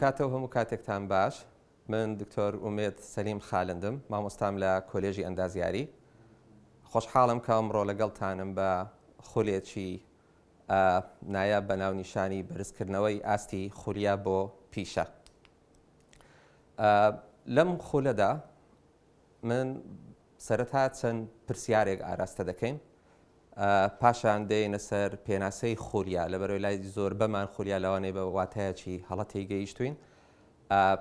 کاتە و هەموو کاتێکتان باش. من دکتۆر ئومێد سەلیم خالندم، مامۆستام لە کۆلێژی ئەندازیاری. خۆشحاڵم کە ئەمڕۆ لەگەڵتانم بە خولێکی نایاب بە ناونیشانی بەرزکردنەوەی ئاستی خولیا بۆ پیشە. لەم خولەدا من سەرەتا چەند پرسیارێک ئاراستە دەکەین، پاشان دێینە سەر پێناسەی خولیا، لەبەرئەوەی لای زۆربەمان خولیا لەوانەیە بە واتایەکی هەڵە تێیگەیشتووین،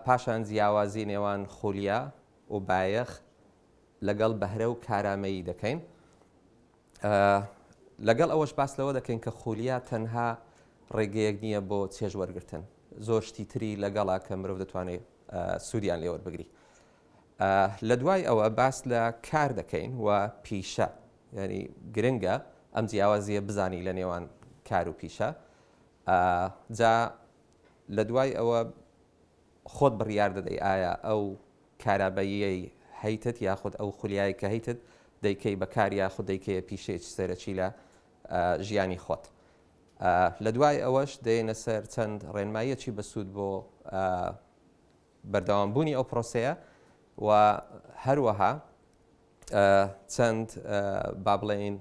پاشان جیاوازی نێوان خولیا و بایەخ لەگەڵ بەهرە و کارامەیی دەکەین. لەگەڵ ئەوەش باس لەوە دەکەین کە خولیا تەنها ڕێگەیەک نییە بۆ چێژ وەرگرتن، زۆر شتی تری لەگەڵە کە مرۆڤ دەتوانێت سوودیان لێ وەربگری. لە دوای ئەوە باس لە کار دەکەین و پیشە، یانی گرنگە ئەم جیاوازییە بزانی لە نێوان کار و پیشە. جا لە دوای ئەوە خۆت بڕیار دەدەی ئایا ئەو کارابەییەی هەیتت یاخود ئەو خولیایەی کە هەیتت دەیکەی بە کار یاخود دەیکەیە پیشەیەکی سەرەکی لە ژیانی خۆت. لە دوای ئەوەش دێینە سەر چەند ڕێنماییەکی بەسوود بۆ بەردەوامبوونی ئەو پرۆسەیە و هەروەها چەند با بڵێین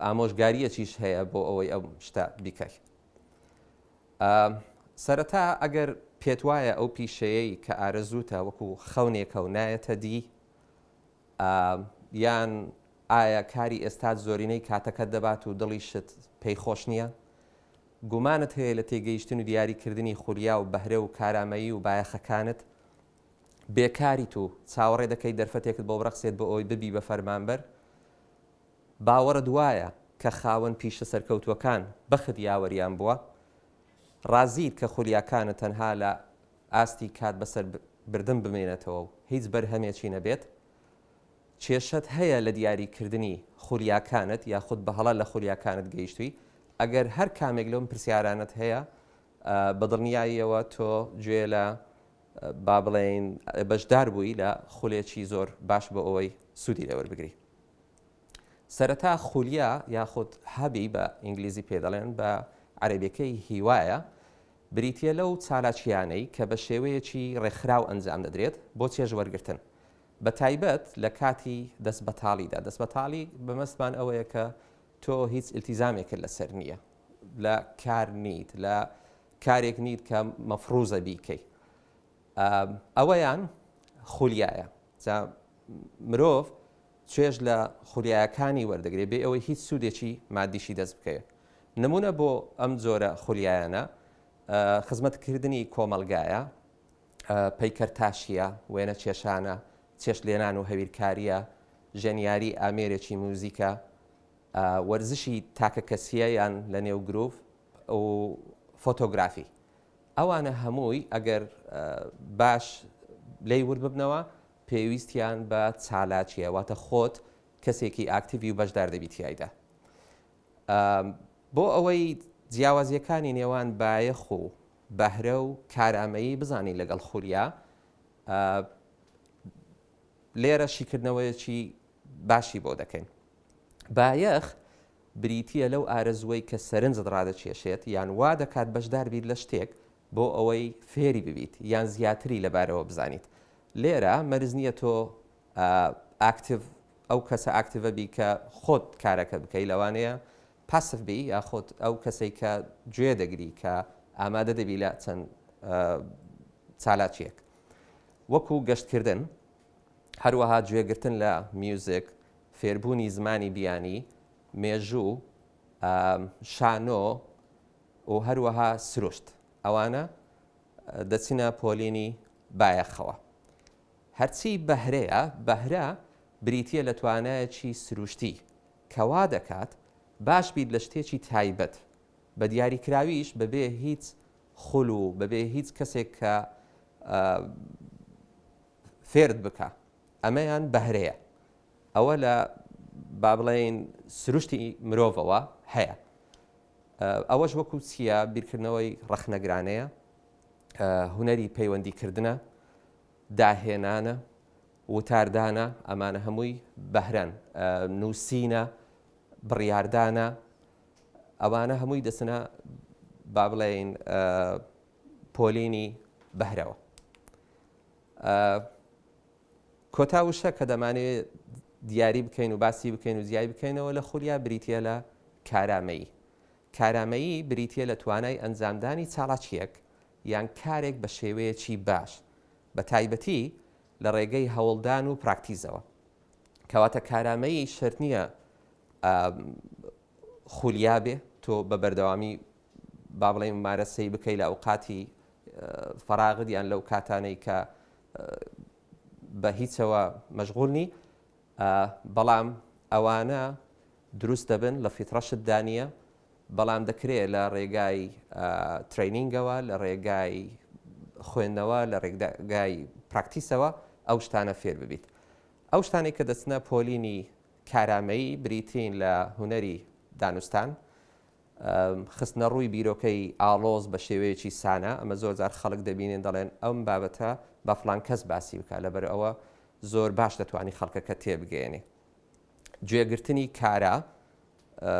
ئامۆژگاریەکیش هەیە بۆ ئەوەی ئەو شتە بیکەی. سەرەتا ئەگەر پێت وایە ئەو پیشەیەی کە ئارەزووتە وەکو خەونێکە و نایەتە دی، یان ئایا کاری ئێستات زۆرینەی کاتەکەت دەبات و دڵیشت پێی خۆش نییە؟ گومانت هەیە لە تێگەیشتن و دیاریکردنی خولیا و بەهرە و کارامەیی و بایەخەکانت؟ بێکاریت و چاوەڕێ دەکەیت دەرفەتێکت بۆ بڕەخسێت بۆ ئەوەی ببی بە فەرمانبەر؟ باوەڕت وایە کە خاوەن پیشە سەرکەوتووەکان بەخت یاوەریان بووە؟ ڕازیت کە خولیاکانت تەنها لە ئاستی کات بەسەر بردن بمێنێتەوە و هیچ بەرهەمێکی نەبێت؟ کێشەت هەیە لە دیاری کردنی خولیاکانت یاخود بە هەڵە لە خولیاکانت گەیشتووی؟ ئەگەر هەر کامێک لەم پرسیارانەت هەیە بە دڵنیاییەوە تۆ گوێ لە با بڵێین بەشدار بووی لە خولێکی زۆر باش بۆ ئەوەی سوودی لێ وەربگری. سەرەتا خولیا یاخود hobby بە ئینگلیزی پێ دەڵێن بە عەرەبیەکەی هیوایە بریتیە لەو چالاکیانەی کە بە شێوەیەکی ڕێکخراو ئەنجام دەدرێت بۆ چێژ وەرگرتن بە تایبەت لە کاتی دەست بەتاڵیدا دەست بەتاڵی بەمەستمان ئەوەیە کە تۆ هیچ ئیلتیزامێکت لەسەر نییە لە کار نیت لە کارێک نیت کە مەفروزە بیکەی ئەوەیان خولیایە جا مرۆڤ چێژ لە خولیایەکانی وەردەگرێت بێ ئەوەی هیچ سوودێکی مادیشی دەست بکەوێت. نمونە بۆ ئەم جۆرە خولیایانە خزمەتکردنی کۆمەڵگایە، پەیکەرتاشییە، وێنەکێشانە، چێشتلێنان و هەویرکارییە، ژەنیاری ئامێرێکی موزیکە، وەرزشی تاکەکەسییە یان لەنێو گروپ و فۆتۆگرافی. ئەوانە هەمووی ئەگەر باش لێی ورد ببنەوە پێویستیان بە چالاکییە، واتە خۆت کەسێکی ئاکتیڤی و بەشدار دەبی تیایدا. بۆ ئەوەی جیاوازییەکانی نێوان بایەخ و بەهرە و کارامەیی بزانین لەگەڵ خولیا، لێرە شیکردنەوەیەکی باشی بۆ دەکەین. بایەخ بریتییە لەو ئارەزووەی کە سەرنجت ڕادەکێشێت یان وا دەکات بەشدار بیت لە شتێک بۆ ئەوەی فێری ببیت یان زیاتری لەبارەوە بزانیت. لێرە مەرج نییە تۆ ئاکتیڤ ئەو کەسە ئاکتیڤە بی کە خۆت کارەکە بکەی، لەوانەیە پاسڤ بی یاخود ئەو کەسەی کە گوێ دەگری کە ئامادە دەبی لە چەند چالاکییەک وەکو گەشتکردن، هەروەها گوێگرتن لە میوزیک، فێربوونی زمانی بیانی، مێژوو، شانۆ و هەروەها سروشت. ئەوانە دەچنە پۆلینی بایەخەوە. هەرچی بەهرەیە، بەهرە بریتییە لە توانایەکی سروشتی کە وا دەکات باش بیت لە شتێکی تایبەت، بە دیاریکراویش بەبێ هیچ خول و بەبێ هیچ کەسێک کە فێرت بکا. ئەمەیان بەهرەیە. ئەوە لە با بڵێین سروشتی مرۆڤەوە هەیە. ئەوەش وەکو چییە؟ بیرکردنەوەی ڕەخنەگرانەیە، هونەری پەیوەندیکردنە، داهێنانە، وتاردانە، ئەمانە هەمووی بەهرەن، نووسینە، بڕیاردانە، ئەوانە هەمووی دەچنە. با بڵێین پۆلینی بەهرەوە. کۆتا وشە کە دەمانەوێت دیاری بکەین و باسی بکەین و جیای بکەینەوە لە خولیا بریتییە لە کارامەیی. کارامەیی بریتییە لە توانای ئەنجامدانی چالاکییەک یان کارێک بە شێوەیەکی باش، بە تایبەتی لە ڕێگەی هەوڵدان و پراکتیزەوە. کەواتە کارامەیی شەرت نییە خولیا بێ، تۆ بە بەردەوامی با بڵێین ممارەسەی بکەی لە ئەوقاتی فەراغت یان لەو کاتانەی کە بە هیچەوە مەشغول نی، بەڵام ئەوانە دروست دەبن لە فیتڕەشتدا نییە، بەڵام دەکرێ لە ڕێگای training ەوە، لە ڕێگای خوێندنەوە، لە ڕێگای پراکتیسەوە ئەو شتانە فێر ببیت. ئەو شتانەی کە دەچنە پۆلینی کارامەیی بریتین لە هونەری دانوستان، خستنەڕووی بیرۆکەی ئاڵۆز بە شێوەیەکی سانا، ئەمە زۆر جار خەڵک دەبینین دەڵێن ئەم بابەتە با فڵان کەس باسی بکا لەبەر ئەوە زۆر باش دەتوانی خەڵکەکە تێبگەیەنی. گوێگرتنی کارا،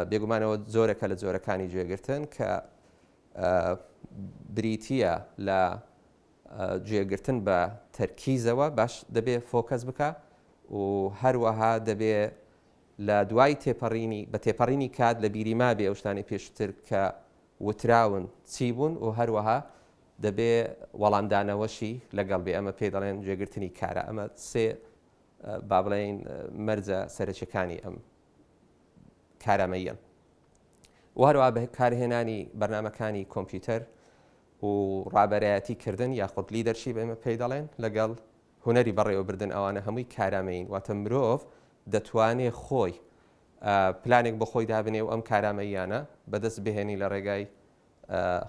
بێگومان ئەوە جۆرێکە لە جۆرەکانی گوێگرتن کە بریتییە لە گوێگرتن بە تەرکیزەوە باش دەبێ focus بکا و هەروەها دەبێ لە دوای تێپەڕینی بە تێپەڕینی کات لە بیری مابێ ئەو شتانەی پێشووتر کە وتراون چی بوون و هەروەها دەبێ وەڵامدانەوەشی لەگەڵ بێ ئەمە پێی دەڵێن گوێگرتنی کارا ئەمە سێ با بڵێین مەرجە سەرەکیەکانی ئەم کارامەییەن و هەروەها بەکارهێنانی بەرنامەکانی کۆمپیوتەر و ڕابەرایەتی کردن یاخود leadership ئێمە پێی دەڵێن لەگەڵ هونەری بەڕێوەبردن ئەوانە هەمووی کارامەیین واتە مرۆڤ دەتوانێ خۆی پلانێک بۆ خۆی دابنێ و ئەم کارامەییانە بەدەست بهێنی لە ڕێگای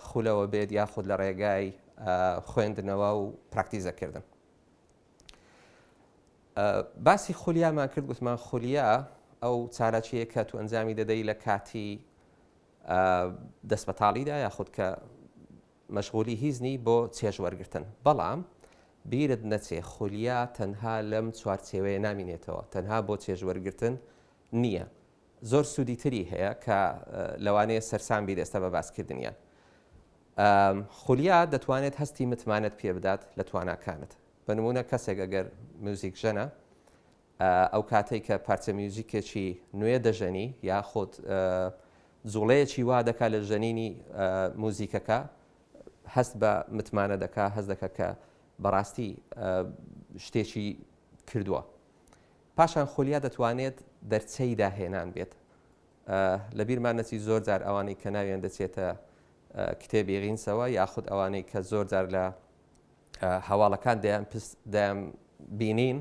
خولەوە بێت یاخود لە ڕێگای خوێندنەوە و پراکتیزەکردن. باسی خولیامان کرد گوتمان خولیا ئەو چالاکیەیە کە تو ئەنجامی دەدەی لە کاتی دەستبەتاڵیدا یاخود کە مەشغولی هیچ نی بۆ چێژ وەرگتن بەڵام بیرت نەچێ خولیا تەنها لەم چوارچێوەیە نامینێتەوە تەنها بۆ چێژ وەرگتن نییە زۆر سوودی تری هەیە کە لەوانەیە سەرسام بیت ئێستا بە باسکردنیان خولیا دەتوانێت هەستی متمانەت پێ بدات لە تواناکانت بە نموونە کەسێک ئەگەر میوزیکژەنە ئەو کاتەی کە پارچە میوزیکێکی نوێ دەژەنی یاخود جوڵەیەکی وا دەکات لە ژەنینی موزیکەکە هەست بە متمانە دەکا هەست دەکا کە بەڕاستی شتێکی کردووە پاشان خولیا دەتوانێت دەرچەی داهێنان بێت لە بیرمان نەچی زۆر جار ئەوانەی کە ناویان دەچێتە کتێبی غینسەوە یاخود ئەوانەی کە زۆر جار لە هەواڵەکان دەیان دەیان بینین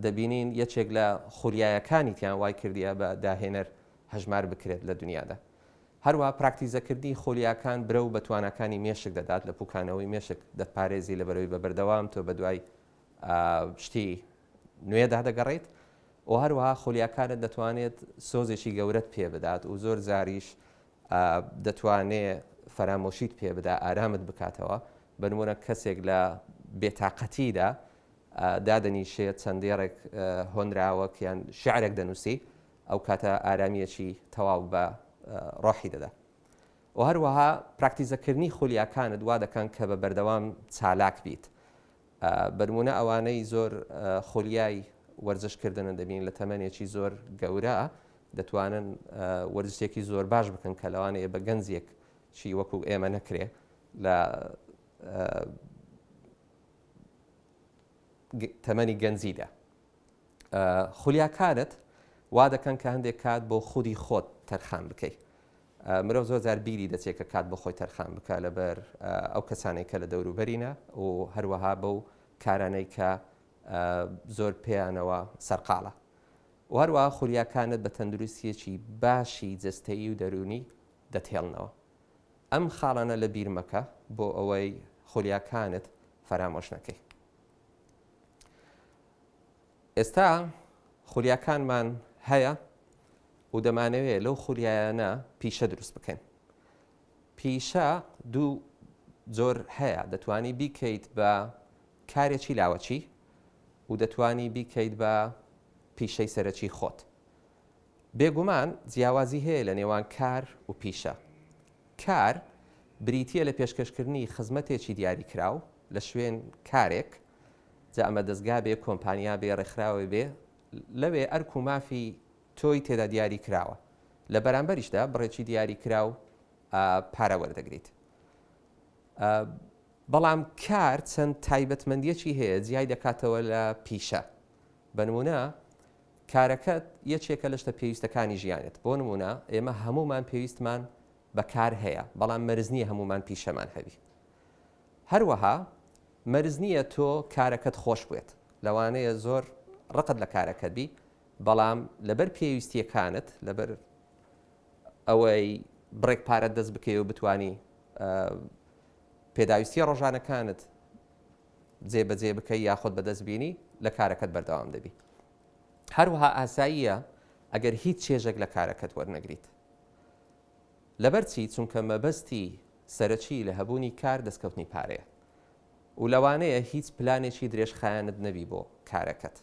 دەبینین یەکێک لە خولیایەکانیتیان وای کردیە بە داهێنەر هەژمار بکرێت لە دنیادا. هەروە پراکتیزەکردنی خولیاکان برەو بە تواناکانی مێشک دەدات لە پوکانەوەی مێشک دەتپارێزی لە بەرەوەی بە بەردەوام تۆ بە دوای شتی نوێدا دەگەڕێیت و هەروەها خولیاکانت دەتوانێت سۆزێکی گەورەت پێ بدات و زۆر جاریش دەتوانێ فەرامۆشیت پێ بدا ئارامت بکاتەوە بە نمونە کەسێک لە بێتاقەتیدا دادەنیشێت چەند دێڕێک هۆنراوەک یان شعرێک دەنووسی ئەو کاتە ئارامیەکی تەواو بە ڕۆحی دەدا و هەروەها پراکتیزەکردنی خولیاکانت وا دەکەن کە بە بەردەوام چالاک بیت بەنمونە ئەوانەی زۆر خولیای وەرزش کردنن دەبینین لە تەمەنێکی زۆر گەورە دەتوانن وەرزشێکی زۆر باش بکەن کە لەوانەیە بە گەنجێک چی وەکو ئێمە نەکرێ لە تەمەنی گەنجیدا. خولیاکانت وا دەکەن کە هەندێک کات بۆ خودی خۆت تەرخان بکەیت. مرۆڤ زۆر جار بیری دەچێت کە کات بۆ خۆی تەرخان بکە لەبەر ئەو کەسانەی کە لە دەوروبەرینە و هەروەها بەو کارانەی کە زۆر پێیانەوە سەرقاڵە. و هەروەها خولیاکانت بە تەندروستییەکی باشی جەستەیی و دەروونی دەتهێڵنەوە. ئەم خاڵانە لە بیر مەکە بۆ ئەوەی خولیاکانت فەرامۆش نەکەی. ئێستا خولیاکانمان هەیە و دەمانەوێت لەو خولیایانە پیشە دروست بکەین. پیشە دوو جۆر هەیە، دەتوانی بیکەیت بە کارێکی لاوەکی و دەتوانی بیکەیت بە پیشەی سەرەکی خۆت. بێگومان جیاوازی هەیە لە نێوان کار و پیشە. کار. بریتییە لە پێشکەشکردنی خزمەتێکی دیاریکراو لە شوێن کارێک، جا ئەمە دەزگا بێ، کۆمپانیا بێ، ڕێکخراوێ بێ، لەوێ ئەرک و مافی تۆی تێدا دیاری کراوە، لە بەرامبەریشدا بڕێکی دیاری کراو پارە وەردەگریت. بەڵام کار چەند تایبەتمەندیەکی هەیە جیای دەکاتەوە لە پیشە. بە نمونە کارەکەت یەکێکە لە شتە پێویستەکانی ژیانت. بۆ نمونە ئێمە هەموومان پێویستمان بە کار هەیە، بەڵام مەرج نییە هەموومان پیشەمان هەبی. هەروەها مەرج نییە تۆ کارەکەت خۆش بوێت، لەوانەیە زۆر ڕقت لە کارەکەت بی، بەڵام لەبەر پێویستییەکانت، لەبەر ئەوەی بڕێک پارەت دەست بکەوێ و بتوانی پێداویستییە ڕۆژانەکانت جێبەجێ بکەی یاخود بەدەست بینی، لە کارەکەت بەردەوام دەبی. هەروەها ئاساییە ئەگەر هیچ چێژێک لە کارەکەت وەرنەگریت. لەبەر چی؟ چونکە مەبەستی سەرەکی لە هەبوونی کار دەستکەوتنی پارەیە و لەوانەیە هیچ پلانێکی درێژخایەنت نەبی بۆ کارەکەت.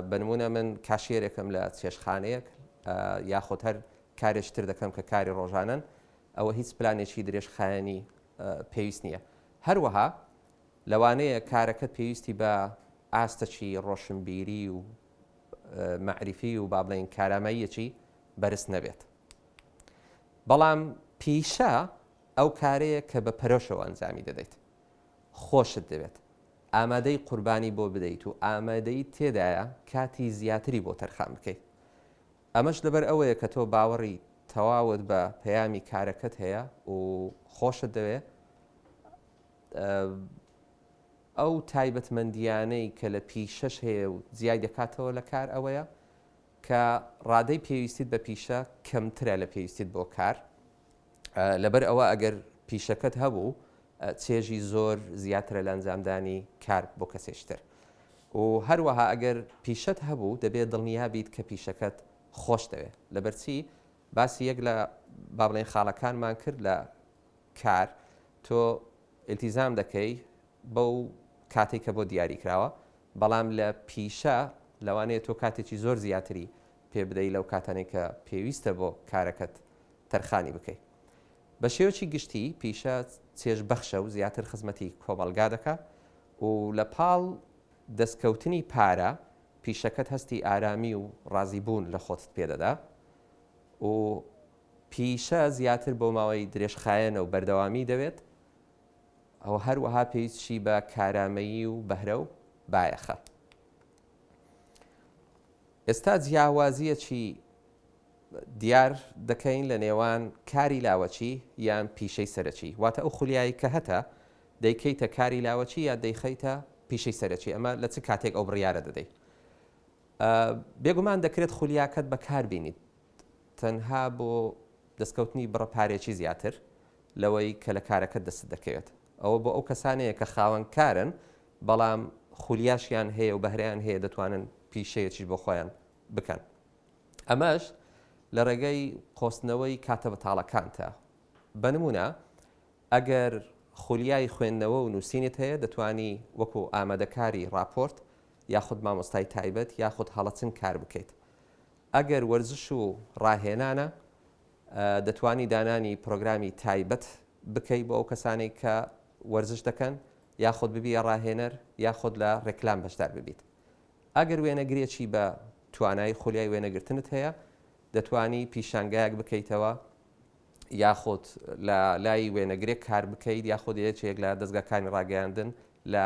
بە نموونە من کاشیەرێکم لە چێشتخانەیەک یاخود هەر کارێکی تر دەکەم کە کاری ڕۆژانەن، ئەوە هیچ پلانێکی درێژخایەنی پێویست نییە. هەروەها لەوانەیە کارەکەت پێویستی بە ئاستەکی ڕۆشنبیری و مەعریفی و با بڵێین کارامەییەکی بەرز نەبێت. بەڵام پیشە ئەو کارەیە کە بە پەرۆشەوە ئەنجامی دەدەیت، خۆشت دەوێت، ئامادەی قوربانی بۆ بدەیت و ئامادەیت تێدایە کاتی زیاتری بۆ تەرخان بکەیت. ئەمەش لەبەر ئەوەیە کە تۆ باوەڕی تەواوت بە پەیامی کارەکەت هەیە و خۆشت دەوێت. ئەو تایبەتمەندییانەی کە لە پیشەش هەیە و جیای دەکاتەوە لە کار ئەوەیە کە ڕادەی پێویستیت بە پیشە کەمترە لە پێویستیت بۆ کار، لەبەر ئەوە ئەگەر پیشەکەت هەبوو چێژی زۆر زیاترە لە ئەنجامدانی کار بۆ کەسێکی تر و هەروەها ئەگەر پیشەت هەبوو دەبێت دڵنیا بیت کە پیشەکەت خۆش دەوێت. لەبەرچی باسی یەک لە با بڵێین خاڵەکانمان کرد لە کار تۆ ئیلتیزام دەکەی بەو کاتەی کە بۆت دیاری کراوە، بەڵام لە پیشە لەوانەیە تۆ کاتێکی زۆر زیاتری پێ بدەی لەو کاتانەی کە پێویستە بۆ کارەکەت تەرخانی بکەی. بە شێوەکی گشتی پیشە چێژ بەخشە و زیاتر خزمەتی کۆمەڵگا دەکا و لە پاڵ دەستکەوتنی پارە پیشەکەت هەستی ئارامی و ڕازی بوون لە خۆتت پێ دەدا و پیشە زیاتر بۆ ماوەی درێژخایەنە و بەردەوامی دەوێت و هەروەها پێویستشی بە کارامەیی و بەهرە و بایەخە. ئێستا جیاوازییەکی دیار دەکەین لە نێوان کاری لاوەکی یان پیشەی سەرەکی، واتە ئەو خولیایەی کە هەتە دەیکەیتە کاری لاوەکی یا دەیخەیتە پیشەی سەرەکی، ئەمە لە چ کاتێک ئەو بڕیارە دەدەی؟ بێگومان دەکرێت خولیاکەت بەکاربینیت تەنها بۆ دەستکەوتنی بڕە پارەیەکی زیاتر لەوەی کە لە کارەکەت دەستت دەکەوێت. ئەوە بۆ ئەو کەسانەیە کە خاوەن کارن بەڵام خولیاشیان هەیە و بەهرەیان هەیە دەتوانن پیشەیەکیش بۆ خۆیان بکەن. ئەمەش لە ڕێگەی قۆستنەوەی کاتە بەتاڵەکانتە. بە نموونە ئەگەر خولیای خوێندنەوە و نووسینت هەیە دەتوانی وەکو ئامادەکاری ڕاپۆرت یاخود مامۆستای تایبەت یاخود هەڵەچن کار بکەیت. ئەگەر وەرزش و ڕاهێنانە، دەتوانی دانانی پرۆگرامی تایبەت بکەی بۆ ئەو کەسانەی کە وەرزش دەکەن، یاخود ببیە ڕاهێنەر یاخود لە ڕێکلام بەشدار ببیت. ئەگەر وێنەگرێکی بە توانای خولیای وێنەگرتنت هەیە، دەتوانی پیشانگایەک بکەیتەوە یاخود لە لای وێنەگرێک کار بکەیت یاخود یەکێک لە دەزگاکانی ڕاگەیاندن لە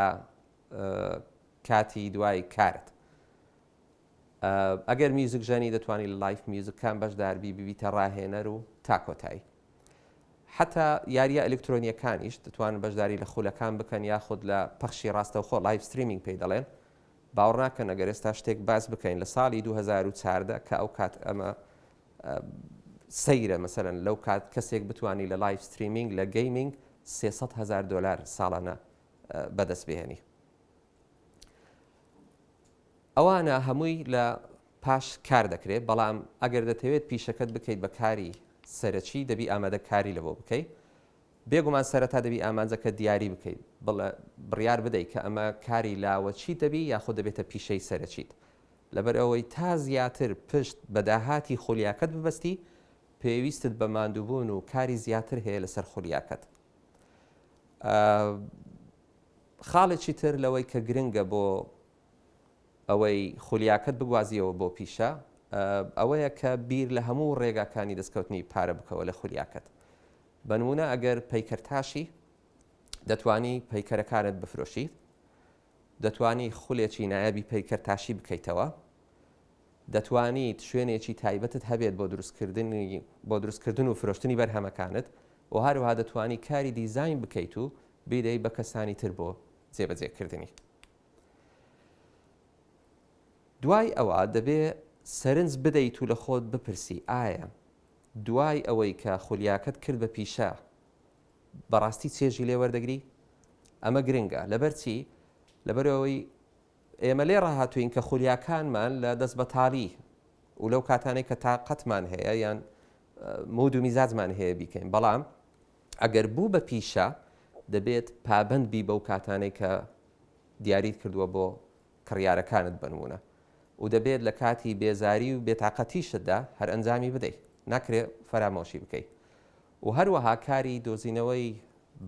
کاتی دوای کارت. ئەگەر میوزیک ژەنی دەتوانی لە live music کان بەشداربی ببیتە ڕاهێنەر و تا کۆتایی. حەتا یاریە ئەلکترۆنیەکانیش دەتوانن بەشداری لە خولەکان بکەن یاخود لە پەخشی ڕاستەوخۆ live streaming پێی دەڵێن. باوەڕ ناکەن ئەگەر ئێستا شتێک باس بکەین لە ساڵی 2014 کە ئەو کات ئەمە سەیرە مەسەلەن لەو کات کەسێک بتوانی لە live streaming لە gaming 300 هەزار دۆلار ساڵانە بەدەست بهێنی. ئەوانە هەمووی لە پاش کار دەکرێت، بەڵام ئەگەر دەتەوێت پیشەکەت بکەیت بە کاری سەرەکی دەبی ئامادە کاری لەبۆ بکەی. بێگومان سەرەتا دەبی ئامانجەکەت دیاری بکەیت، بڵێ بڕیار بدەیت کە ئەمە کاری لاوەکیت دەبی یاخود دەبێتە پیشەی سەرەکیت. لەبەرئەوەی تا زیاتر پشت بە داهاتی خولیاکەت ببەستی. پێویستت بە ماندووبوون و کاری زیاتر هەیە لەسەر خولیاکەت. خاڵێکی تر لەوەی کە گرنگە بۆ ئەوەی خولیاکەت بگوازیەوە بۆ پیشە ئەوەیە کە بیر لە هەموو ڕێگاکانی دەستکەوتنی پارە بکەوە لە خولیاکەت. بەنمونە ئەگەر پەیکەرتاشی دەتوانی پەیکەرەکانت بفرۆشیت، دەتوانی خولێکی نایابی پەیکەرتاشی بکەیتەوە، دەتوانیت شوێنێکی تایبەتت هەبێت بۆ دروستکردنی بۆ دروستکردن و فرۆشتنی بەرهەمەکانت و هەروەها دەتوانی کاری دیزاین بکەیت و بیدەی بە کەسانی تر بۆ جێبەجێکردنی. دوای ئەوە دەبێ سەرنج بدەیت و لە خۆت بپرسی ئایا دوای ئەوەی کە خولیاکەت کرد بە پیشە بەڕاستی چێژی لێ وەردەگری؟ ئەمە گرنگە لەبەر چی؟ لەبەرئەوەی ئێمە لێ ڕاهاتووین کە خولیاکانمان لە دەست بەتاڵی و لەو کاتانەی کە تاقەتمان هەیە یان مود و میزاجمان هەیە بیکەین بەڵام ئەگەر بوو بە پیشە دەبێت پابەند بی بەو کاتانەی کە دیاریت کردووە بۆ کڕیارەکانت بنمونە و دەبێت لە کاتی بێزاری و بێتاقەتیشتدا هەر ئەنجامی بدەیت ناکرێ فەرامۆشی بکەیت و هەروەها کاری دۆزینەوەی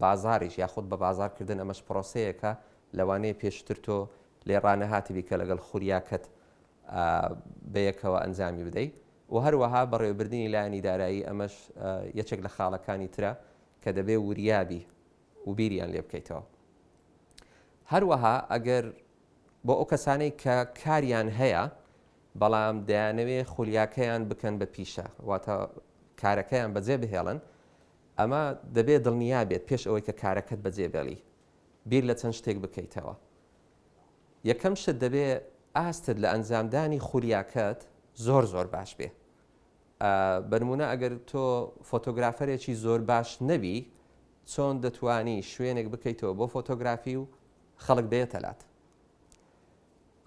بازاڕیش یاخود بە بازاڕ کردن ئەمەش پرۆسەیەکە لەوانەیە پێشتر تۆ لێ ڕانەهاتبی کە لەگەڵ خولیاکەت بەیەکەوە ئەنجامی بدەی و هەروەها بەڕێوەبردنی لایەنی دارایی ئەمەش یەکێک لە خاڵەکانی ترە کە دەبێ وریابی و بیریان لێ بکەیتەوە هەروەها ئەگەر بۆ ئەو کەسانەی کە کاریان هەیە بەڵام دەیانەوێ خولیاکەیان بکەن بە پیشە واتە کارەکەیان بەجێ بهێڵن ئەمە دەبێ دڵنیا بێت پێش ئەوەی کە کارەکەت بەجێ بێڵی بیر لە چەند شتێک بکەیتەوە یەکەم شت دەبێ ئاستت لە ئەنجامدانی خولیاکەت زۆر زۆر باش بێ بەنمونە ئەگەر تۆ فۆتۆگرافەرێکی زۆر باش نەبی چۆن دەتوانی شوێنێک بکەیتەوە بۆ فۆتۆگرافی و خەڵک بێتە لات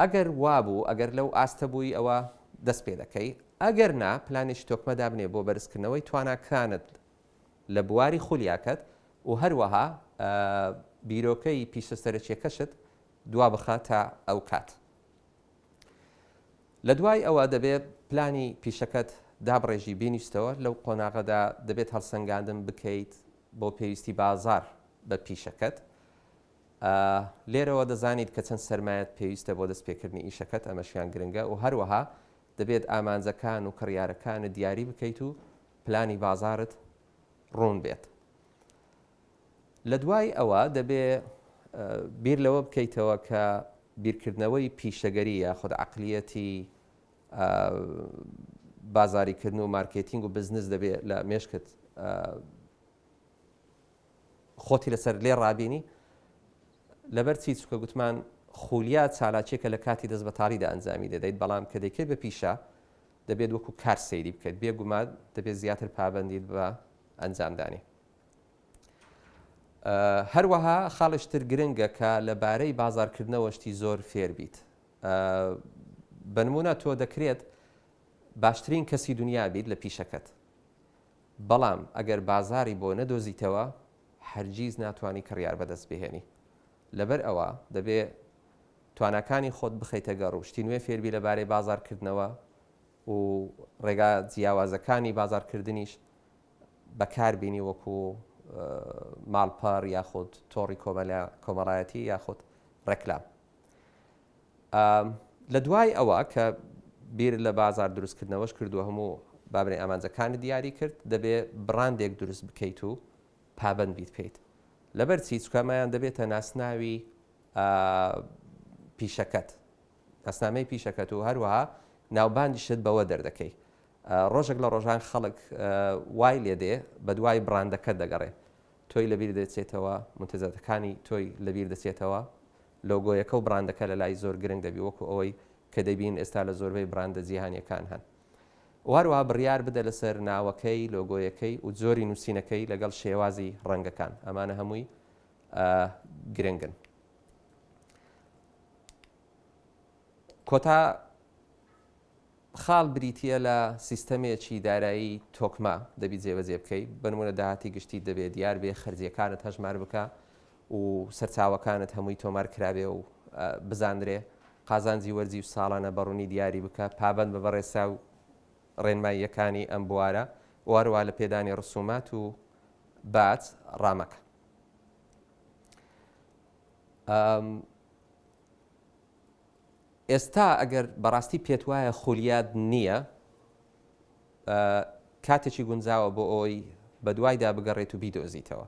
ئەگەر وابوو، ئەگەر لەو ئاستە بووی ئەوە دەست پێ دەکەی، ئەگەر نا پلانێکی تۆکمە دابنێ بۆ بەرزکردنەوەی تواناکانت لە بواری خولیاکەت و هەروەها بیرۆکەی پیشە سەرەکیەکەشت دوا بخە تا ئەو کات. لە دوای ئەوە دەبێ پلانی پیشەکەت دابڕێژی بینویستەوە، لەو قۆناغەدا دەبێت هەڵسەنگاندن بکەیت بۆ پێویستی بازاڕ بە پیشەکەت، لێرەوە دەزانیت کە چەند سەرمایەت پێویستە بۆ دەستپێکردنی ئیشەکەت، ئەمەشیان گرنگە و هەروەها دەبێت ئامانجەکان و کڕیارەکانت دیاری بکەیت و پلانی بازاڕت ڕوون بێت. لە دوای ئەوە دەبێ بیر لەوە بکەیتەوە کە بیرکردنەوەی پیشەگەری یاخود عەقلیەتی بازاریکردن و مارکێتینگ و بزنس دەبێت لە مێشکت خۆتی لەسەر لێ ڕابینی لەبەر چی چونکە گوتمان خولیا چالاکیەکە لە کاتی دەست بەتاڵیدا ئەنجامی دەدەیت بەڵام کە دەیکەیت بە پیشە دەبێت وەکو کار سەیری بکەیت بێگومان دەبێت زیاتر پابەندیت بە ئەنجامدانی هەروەها خاڵشتر گرنگە کە لەبارەی بازارکردنەوە شتی زۆر فێر بیت بەنمونە تۆ دەکرێت باشترین کەسی دنیا بیت لە پیشەکەت بەڵام ئەگەر بازاڕی بۆ نەدۆزیتەوە هەرگیز ناتوانی کڕیار بەدەست بهێنی. لەبەر ئەوە دەبێ تواناکانی خۆت بخەیتە گەڕ و شتی نوێ فێربی لەبارەی بازاڕکردنەوە و ڕێگا جیاوازەکانی بازاڕکردنیش بەکار بینی وەکو ماڵپەڕ یاخود تۆڕی کۆمەڵایەتی یاخود ڕێکلام. لە دوای ئەوە کە بیر لە بازار دروستکردنەوەش کردووە هەموو بابنەی ئامانجەکانت دیاری کرد دەبێ بڕاندێک دروست بکەیت و پابەند بیت پێیت لەبەر چی چونکە ئەمەیان دەبێتە ناسناوی پیشەکەت ناسنامەی پیشەکەت و هەروەها ناوبانگیشت بەوە دەردەکەی ڕۆژێک لە ڕۆژان خەڵک وای لێ دێ بە دوای بڕاندەکەت دەگەڕێ تۆی لەبیر دەچێتەوە منتەجاتەکانی تۆی لەبیر دەچێتەوە لۆگۆیەکە و بڕاندەکە لەلای زۆر گرنگ دەبی وەکو ئەوەی کە دەبین ئێستا لە زۆربەی بڕاندە جیهانیەکان هەن و هەروەها بڕیار بدە لەسەر ناوەکەی لۆگۆیەکەی و جۆری نووسینەکەی لەگەڵ شێوازی ڕەنگەکان ئەمانە هەمووی گرنگن کۆتا خاڵ بریتییە لە سیستەمێکی دارایی تۆکمە دەبی جێبەجێ بکەی، بەنموونە داهاتی گشتیت دەبێ دیار بێ، خەرجییەکانت هەژمار بکە و سەرچاوەکانت هەمووی تۆمار کرابێ و بزانرێ، قازانجی وەرزی و ساڵانە بە ڕوونی دیاری بکە، پابەند بە بە ڕێسا و ڕێنماییەکانی ئەم بوارە و. و هەروەها لە پێدانی ڕسومات و باج ڕامەکە. ئێستا ئەگەر بەڕاستی پێت وایە خولیات نییە، کاتێکی گونجاوە بۆ ئەوەی بەدوایدا بگەڕێیت و بیدۆزیتەوە.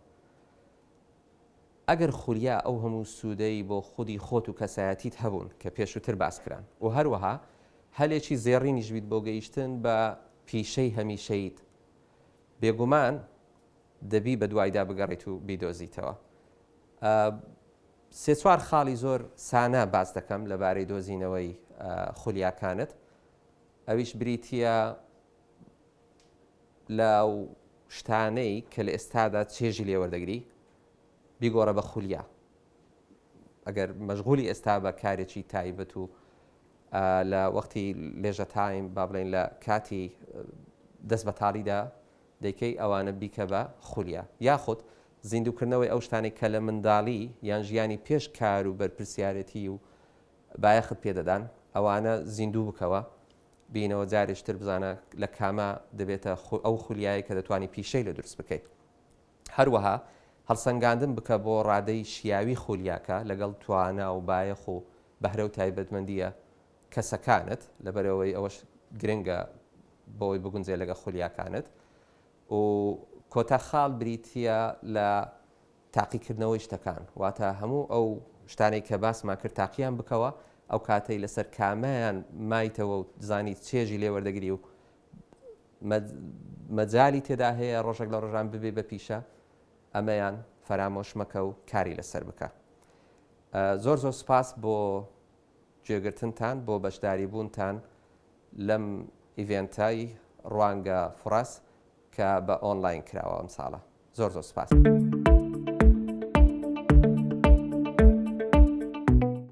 ئەگەر خولیا ئەو هەموو سوودەی بۆ خودی خۆت و کەسایەتیت هەبوون کە پێشووتر باس کران و هەروەها هەلێکی زێڕینیش بیت بۆ گەیشتن بە پیشەی هەمیشەییت، بێگومان دەبی بەدوایدا بگەڕێیت و بیدۆزیتەوە. سێ چوار خاڵی زۆر سانا باس دەکەم لەبارەی دۆزینەوەی خولیاکانت، ئەویش بریتییە لەو شتانەی کە لە ئێستادا چێژی لێ وەردەگری بیگۆڕە بە خولیا. ئەگەر مەشغولی ئێستا بە کارێکی تایبەت و لە وەختی leisure time با بڵێین لە کاتی دەست بەتاڵیدا دەیکەی ئەوانە بیکە بە خولیا. یاخود زیندووکردنەوەی ئەو شتانەی کە لە منداڵی یان ژیانی پێش کار و بەرپرسیارێتی و بایەخت پێ دەدان ئەوانە زیندوو بکەوە بینەوە جارێکی تر بزانە لە کامە دەبێتە ئەو خولیایەی کە دەتوانی پیشەی لێ دروست بکەیت. هەروەها هەڵسەنگاندن بکە بۆ ڕادەی شیاوی خولیاکە لەگەڵ توانا و بایەخ و بەهرە و تایبەتمەندییە کەسەکانت، لەبەرئەوەی ئەوەش گرنگە بۆی بگونجێ لەگەڵ خولیاکانت. و کۆتا خاڵ بریتییە لە تاقیکردنەوەی شتەکان، واتە هەموو ئەو شتانەی کە باسمان کرد تاقییان بکەوە، ئەو کاتەی لەسەر کامەیان مایتەوە و زانیت چێژی لێ وەردەگری و مەجالی تێدا هەیە ڕۆژێک لە ڕۆژان ببێ بە پیشە، ئەمەیان فەرامۆش مەکە و کاری لەسەر بکە. زۆر زۆر سوپاس بۆ گوێگرتنتان، بۆ بەشداریبوونتان لەم event ەی ڕوانگە فڕەس کە بە ئۆنلاین کراوە ئەمساڵە. زۆر زۆر سوپاس.